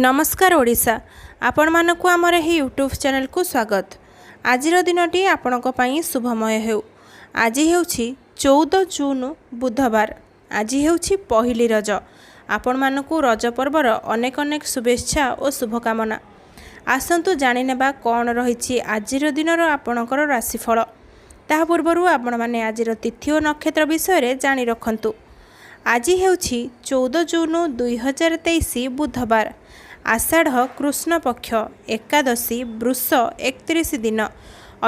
ନମସ୍କାର ଓଡ଼ିଶା, ଆପଣମାନଙ୍କୁ ଆମର ଏହି ୟୁଟ୍ୟୁବ୍ ଚ୍ୟାନେଲକୁ ସ୍ୱାଗତ। ଆଜିର ଦିନଟି ଆପଣଙ୍କ ପାଇଁ ଶୁଭମୟ ହେଉ। ଆଜି ହେଉଛି 14 ଜୁନ, ବୁଧବାର। ଆଜି ହେଉଛି ପହିଲି ରଜ। ଆପଣମାନଙ୍କୁ ରଜ ପର୍ବର ଅନେକ ଅନେକ ଶୁଭେଚ୍ଛା ଓ ଶୁଭକାମନା। ଆସନ୍ତୁ ଜାଣିନେବା କ'ଣ ରହିଛି ଆଜିର ଦିନର ଆପଣଙ୍କର ରାଶିଫଳ। ତାହା ପୂର୍ବରୁ ଆପଣମାନେ ଆଜିର ତିଥି ଓ ନକ୍ଷତ୍ର ବିଷୟରେ ଜାଣି ରଖନ୍ତୁ। ଆଜି ହେଉଛି 14 ଜୁନ 2023, ବୁଧବାର, ଆଷାଢ଼ କୃଷ୍ଣପକ୍ଷ ଏକାଦଶୀ, ବୃଷ 31 ଦିନ,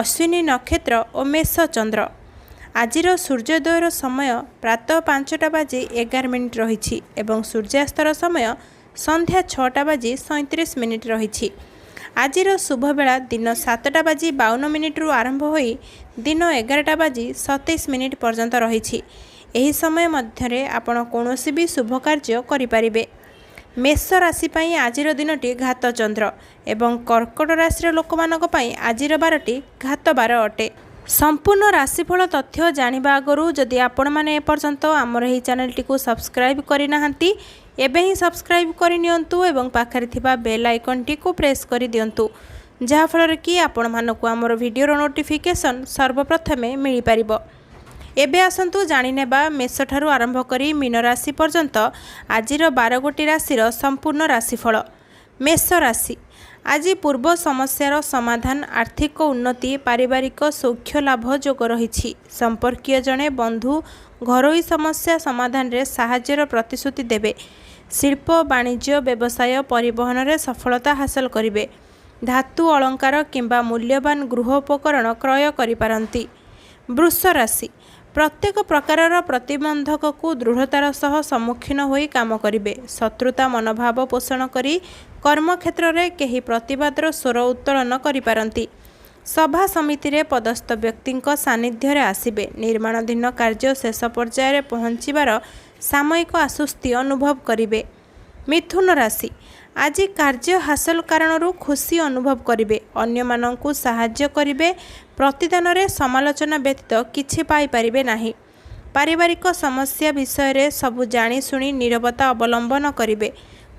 ଅଶ୍ୱିନୀ ନକ୍ଷତ୍ର ଓ ମେଷ ଚନ୍ଦ୍ର। ଆଜିର ସୂର୍ଯ୍ୟୋଦୟର ସମୟ ପ୍ରାତଃ 5ଟା ବାଜି 11 ମିନିଟ୍ ରହିଛି ଏବଂ ସୂର୍ଯ୍ୟାସ୍ତର ସମୟ ସନ୍ଧ୍ୟା 6ଟା ବାଜି 37 ମିନିଟ୍ ରହିଛି। ଆଜିର ଶୁଭବେଳା ଦିନ 7ଟା ବାଜି 52 ମିନିଟ୍ରୁ ଆରମ୍ଭ ହୋଇ ଦିନ 11ଟା ବାଜି 27 ମିନିଟ୍ ପର୍ଯ୍ୟନ୍ତ ରହିଛି। ଏହି ସମୟ ମଧ୍ୟରେ ଆପଣ କୌଣସି ବି ଶୁଭ କାର୍ଯ୍ୟ କରିପାରିବେ। ମେଷ ରାଶି ପାଇଁ ଆଜିର ଦିନଟି ଘାତଚନ୍ଦ୍ର ଏବଂ କର୍କଟ ରାଶିର ଲୋକମାନଙ୍କ ପାଇଁ ଆଜିର ବାରଟି ଘାତବାର ଅଟେ। ସମ୍ପୂର୍ଣ୍ଣ ରାଶିଫଳ ତଥ୍ୟ ଜାଣିବା ଆଗରୁ ଯଦି ଆପଣମାନେ ଏପର୍ଯ୍ୟନ୍ତ ଆମର ଏହି ଚ୍ୟାନେଲଟିକୁ ସବସ୍କ୍ରାଇବ୍ କରିନାହାନ୍ତି, ଏବେ ହିଁ ସବସ୍କ୍ରାଇବ୍ କରିନିଅନ୍ତୁ ଏବଂ ପାଖରେ ଥିବା ବେଲ୍ ଆଇକନ୍ଟିକୁ ପ୍ରେସ୍ କରିଦିଅନ୍ତୁ, ଯାହାଫଳରେ କି ଆପଣମାନଙ୍କୁ ଆମର ଭିଡ଼ିଓର ନୋଟିଫିକେସନ୍ ସର୍ବପ୍ରଥମେ ମିଳିପାରିବ। ଏବେ ଆସନ୍ତୁ ଜାଣିନେବା ମେଷଠାରୁ ଆରମ୍ଭ କରି ମୀନ ରାଶି ପର୍ଯ୍ୟନ୍ତ ଆଜିର 12 ଗୋଟି ରାଶିର ସମ୍ପୂର୍ଣ୍ଣ ରାଶିଫଳ। ମେଷ ରାଶି, ଆଜି ପୂର୍ବ ସମସ୍ୟାର ସମାଧାନ, ଆର୍ଥିକ ଉନ୍ନତି, ପାରିବାରିକ ସୌଖ୍ୟ ଲାଭ ଯୋଗ ରହିଛି। ସମ୍ପର୍କୀୟ ଜଣେ ବନ୍ଧୁ ଘରୋଇ ସମସ୍ୟା ସମାଧାନରେ ସାହାଯ୍ୟର ପ୍ରତିଶ୍ରୁତି ଦେବେ। ଶିଳ୍ପ, ବାଣିଜ୍ୟ, ବ୍ୟବସାୟ, ପରିବହନରେ ସଫଳତା ହାସଲ କରିବେ। ଧାତୁ ଅଳଙ୍କାର କିମ୍ବା ମୂଲ୍ୟବାନ ଗୃହ ଉପକରଣ କ୍ରୟ କରିପାରନ୍ତି। ବୃଷ ରାଶି, ପ୍ରତ୍ୟେକ ପ୍ରକାରର ପ୍ରତିବନ୍ଧକକୁ ଦୃଢ଼ତାର ସହ ସମ୍ମୁଖୀନ ହୋଇ କାମ କରିବେ। ଶତ୍ରୁତା ମନୋଭାବ ପୋଷଣ କରି କର୍ମକ୍ଷେତ୍ରରେ କେହି ପ୍ରତିବାଦର ସ୍ୱର ଉତ୍ତୋଳନ କରିପାରନ୍ତି। ସଭା ସମିତିରେ ପଦସ୍ଥ ବ୍ୟକ୍ତିଙ୍କ ସାନ୍ନିଧ୍ୟରେ ଆସିବେ। ନିର୍ମାଣାଧୀନ କାର୍ଯ୍ୟ ଶେଷ ପର୍ଯ୍ୟାୟରେ ପହଞ୍ଚିବାର ସାମୟିକ ଆଶ୍ୱସ୍ତି ଅନୁଭବ କରିବେ। ମିଥୁନ ରାଶି, ଆଜି କାର୍ଯ୍ୟ ହାସଲ କାରଣରୁ ଖୁସି ଅନୁଭବ କରିବେ। ଅନ୍ୟମାନଙ୍କୁ ସାହାଯ୍ୟ କରିବେ, ପ୍ରତିଦାନରେ ସମାଲୋଚନା ବ୍ୟତୀତ କିଛି ପାଇପାରିବେ ନାହିଁ। ପାରିବାରିକ ସମସ୍ୟା ବିଷୟରେ ସବୁ ଜାଣିଶୁଣି ନୀରବତା ଅବଲମ୍ବନ କରିବେ।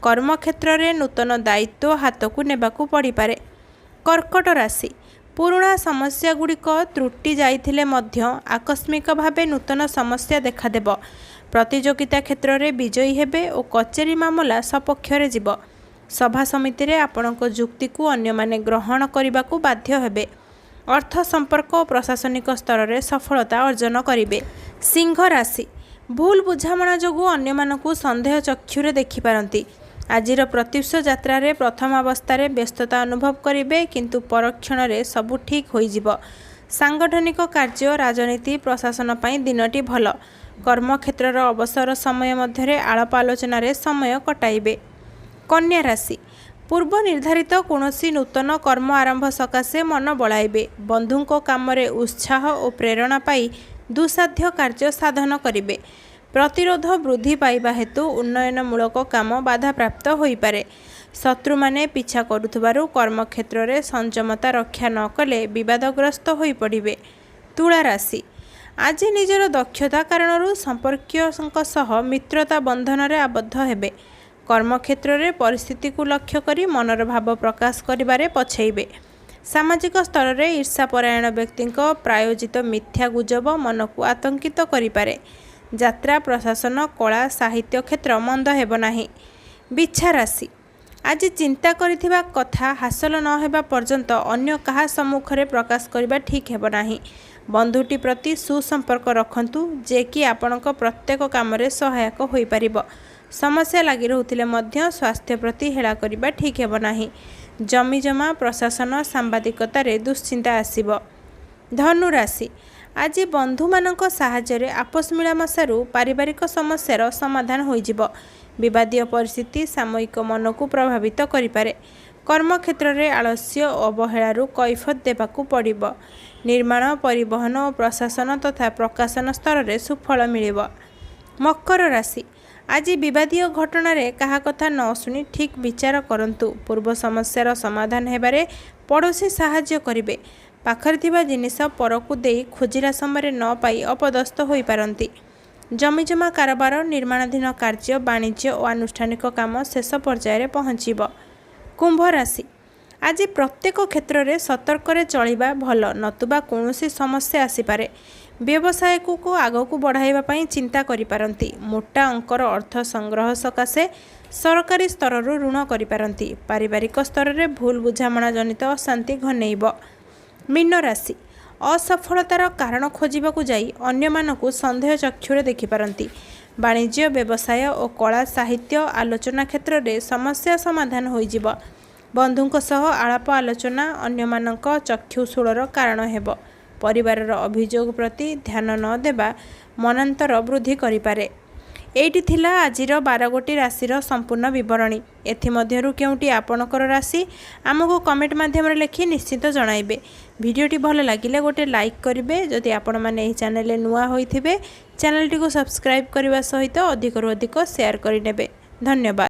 କର୍ମକ୍ଷେତ୍ରରେ ନୂତନ ଦାୟିତ୍ୱ ହାତକୁ ନେବାକୁ ପଡ଼ିପାରେ। କର୍କଟ ରାଶି, ପୁରୁଣା ସମସ୍ୟାଗୁଡ଼ିକ ତ୍ରୁଟି ଯାଇଥିଲେ ମଧ୍ୟ ଆକସ୍ମିକ ଭାବେ ନୂତନ ସମସ୍ୟା ଦେଖାଦେବ। ପ୍ରତିଯୋଗିତା କ୍ଷେତ୍ରରେ ବିଜୟୀ ହେବେ ଓ କଚେରୀ ମାମଲା ସପକ୍ଷରେ ଯିବ। ସଭା ସମିତିରେ ଆପଣଙ୍କ ଯୁକ୍ତିକୁ ଅନ୍ୟମାନେ ଗ୍ରହଣ କରିବାକୁ ବାଧ୍ୟ ହେବେ। ଅର୍ଥ ସମ୍ପର୍କ ଓ ପ୍ରଶାସନିକ ସ୍ତରରେ ସଫଳତା ଅର୍ଜନ କରିବେ। ସିଂହ ରାଶି, ଭୁଲ ବୁଝାମଣା ଯୋଗୁଁ ଅନ୍ୟମାନଙ୍କୁ ସନ୍ଦେହ ଚକ୍ଷୁରେ ଦେଖିପାରନ୍ତି। ଆଜିର ପ୍ରତ୍ୟୁଷ ଯାତ୍ରାରେ ପ୍ରଥମାବସ୍ଥାରେ ବ୍ୟସ୍ତତା ଅନୁଭବ କରିବେ, କିନ୍ତୁ ପରକ୍ଷଣରେ ସବୁ ଠିକ୍ ହୋଇଯିବ। ସାଂଗଠନିକ କାର୍ଯ୍ୟ, ରାଜନୀତି, ପ୍ରଶାସନ ପାଇଁ ଦିନଟି ଭଲ। କର୍ମକ୍ଷେତ୍ରର ଅବସର ସମୟ ମଧ୍ୟରେ ଆଳାପ ଆଲୋଚନାରେ ସମୟ କଟାଇବେ। କନ୍ୟା ରାଶି, ପୂର୍ବ ନିର୍ଦ୍ଧାରିତ କୌଣସି ନୂତନ କର୍ମ ଆରମ୍ଭ ସକାଶେ ମନ ବଳାଇବେ। ବନ୍ଧୁଙ୍କ କାମରେ ଉତ୍ସାହ ଓ ପ୍ରେରଣା ପାଇ ଦୁଃସାଧ୍ୟ କାର୍ଯ୍ୟ ସାଧନ କରିବେ। ପ୍ରତିରୋଧ ବୃଦ୍ଧି ପାଇବା ହେତୁ ଉନ୍ନୟନମୂଳକ କାମ ବାଧାପ୍ରାପ୍ତ ହୋଇପାରେ। ଶତ୍ରୁମାନେ ପିଛା କରୁଥିବାରୁ କର୍ମକ୍ଷେତ୍ରରେ ସଂଯମତା ରକ୍ଷା ନ କଲେ ବିବାଦଗ୍ରସ୍ତ ହୋଇପଡ଼ିବେ। ତୁଳା ରାଶି, ଆଜି ନିଜର ଦକ୍ଷତା କାରଣରୁ ସମ୍ପର୍କୀୟଙ୍କ ସହ ମିତ୍ରତା ବନ୍ଧନରେ ଆବଦ୍ଧ ହେବେ। କର୍ମକ୍ଷେତ୍ରରେ ପରିସ୍ଥିତିକୁ ଲକ୍ଷ୍ୟ କରି ମନର ଭାବ ପ୍ରକାଶ କରିବାରେ ପଛେଇବେ। ସାମାଜିକ ସ୍ତରରେ ଈର୍ଷାପରାୟଣ ବ୍ୟକ୍ତିଙ୍କ ପ୍ରାୟୋଜିତ ମିଥ୍ୟା ଗୁଜବ ମନକୁ ଆତଙ୍କିତ କରିପାରେ। ଯାତ୍ରା, ପ୍ରଶାସନ, କଳା, ସାହିତ୍ୟ କ୍ଷେତ୍ର ମନ୍ଦ ହେବ ନାହିଁ। ବିଛା ରାଶି, ଆଜି ଚିନ୍ତା କରିଥିବା କଥା ହାସଲ ନ ହେବା ପର୍ଯ୍ୟନ୍ତ ଅନ୍ୟ କାହା ସମ୍ମୁଖରେ ପ୍ରକାଶ କରିବା ଠିକ୍ ହେବ ନାହିଁ। ବନ୍ଧୁଟି ପ୍ରତି ସୁସମ୍ପର୍କ ରଖନ୍ତୁ, ଯେ କି ଆପଣଙ୍କ ପ୍ରତ୍ୟେକ କାମରେ ସହାୟକ ହୋଇପାରିବ। ସମସ୍ୟା ଲାଗି ରହୁଥିଲେ ମଧ୍ୟ ସ୍ୱାସ୍ଥ୍ୟ ପ୍ରତି ହେଳା କରିବା ଠିକ୍ ହେବ ନାହିଁ। ଜମିଜମା, ପ୍ରଶାସନ, ସାମ୍ବାଦିକତାରେ ଦୁଶ୍ଚିନ୍ତା ଆସିବ। ଧନୁ ରାଶି, ଆଜି ବନ୍ଧୁମାନଙ୍କ ସାହାଯ୍ୟରେ ଆପୋଷ ମିଳାମିଶାରୁ ପାରିବାରିକ ସମସ୍ୟାର ସମାଧାନ ହୋଇଯିବ। ବିବାଦୀୟ ପରିସ୍ଥିତି ସାମୟିକ ମନକୁ ପ୍ରଭାବିତ କରିପାରେ। କର୍ମକ୍ଷେତ୍ରରେ ଆଳସ୍ୟ ଓ ଅବହେଳାରୁ କୈଫତ ଦେବାକୁ ପଡ଼ିବ। ନିର୍ମାଣ, ପରିବହନ ଓ ପ୍ରଶାସନ ତଥା ପ୍ରକାଶନ ସ୍ତରରେ ସୁଫଳ ମିଳିବ। ମକର ରାଶି, ଆଜି ବିବାଦୀୟ ଘଟଣାରେ କାହା କଥା ନ ଶୁଣି ଠିକ୍ ବିଚାର କରନ୍ତୁ। ପୂର୍ବ ସମସ୍ୟାର ସମାଧାନ ହେବାରେ ପଡ଼ୋଶୀ ସାହାଯ୍ୟ କରିବେ। ପାଖରେ ଥିବା ଜିନିଷ ପରକୁ ଦେଇ ଖୋଜିଲା ସମୟରେ ନ ପାଇ ଅପଦସ୍ଥ ହୋଇପାରନ୍ତି। ଜମିଜମା କାରବାର, ନିର୍ମାଣାଧୀନ କାର୍ଯ୍ୟ, ବାଣିଜ୍ୟ ଓ ଆନୁଷ୍ଠାନିକ କାମ ଶେଷ ପର୍ଯ୍ୟାୟରେ ପହଞ୍ଚିବ। କୁମ୍ଭ ରାଶି, ଆଜି ପ୍ରତ୍ୟେକ କ୍ଷେତ୍ରରେ ସତର୍କରେ ଚଳିବା ଭଲ, ନତୁବା କୌଣସି ସମସ୍ୟା ଆସିପାରେ। ବ୍ୟବସାୟକୁ ଆଗକୁ ବଢ଼ାଇବା ପାଇଁ ଚିନ୍ତା କରିପାରନ୍ତି। ମୋଟା ଅଙ୍କର ଅର୍ଥ ସଂଗ୍ରହ ସକାଶେ ସରକାରୀ ସ୍ତରରୁ ଋଣ କରିପାରନ୍ତି। ପାରିବାରିକ ସ୍ତରରେ ଭୁଲ ବୁଝାମଣା ଜନିତ ଅଶାନ୍ତି ଘନେଇବ। ମୀନ ରାଶି, ଅସଫଳତାର କାରଣ ଖୋଜିବାକୁ ଯାଇ ଅନ୍ୟମାନଙ୍କୁ ସନ୍ଦେହ ଚକ୍ଷୁରେ ଦେଖିପାରନ୍ତି। ବାଣିଜ୍ୟ, ବ୍ୟବସାୟ ଓ କଳା, ସାହିତ୍ୟ ଆଲୋଚନା କ୍ଷେତ୍ରରେ ସମସ୍ୟା ସମାଧାନ ହୋଇଯିବ। ବନ୍ଧୁଙ୍କ ସହ ଆଳାପ ଆଲୋଚନା ଅନ୍ୟମାନଙ୍କ ଚକ୍ଷୁଶୂଳର କାରଣ ହେବ। ପରିବାରର ଅଭିଯୋଗ ପ୍ରତି ଧ୍ୟାନ ନ ଦେବା ମନାନ୍ତର ବୃଦ୍ଧି କରିପାରେ। ଏଇଟି ଥିଲା ଆଜିର 12 ଗୋଟି ରାଶିର ସମ୍ପୂର୍ଣ୍ଣ ବିବରଣୀ। ଏଥିମଧ୍ୟରୁ କେଉଁଟି ଆପଣଙ୍କର ରାଶି, ଆମକୁ କମେଣ୍ଟ ମାଧ୍ୟମରେ ଲେଖି ନିଶ୍ଚିତ ଜଣାଇବେ। ଭିଡ଼ିଓଟି ଭଲ ଲାଗିଲେ ଗୋଟେ ଲାଇକ୍ କରିବେ। ଯଦି ଆପଣମାନେ ଏହି ଚ୍ୟାନେଲରେ ନୂଆ ହୋଇଥିବେ, ଚ୍ୟାନେଲଟିକୁ ସବସ୍କ୍ରାଇବ୍ କରିବା ସହିତ ଅଧିକରୁ ଅଧିକ ସେୟାର କରିନେବେ। ଧନ୍ୟବାଦ।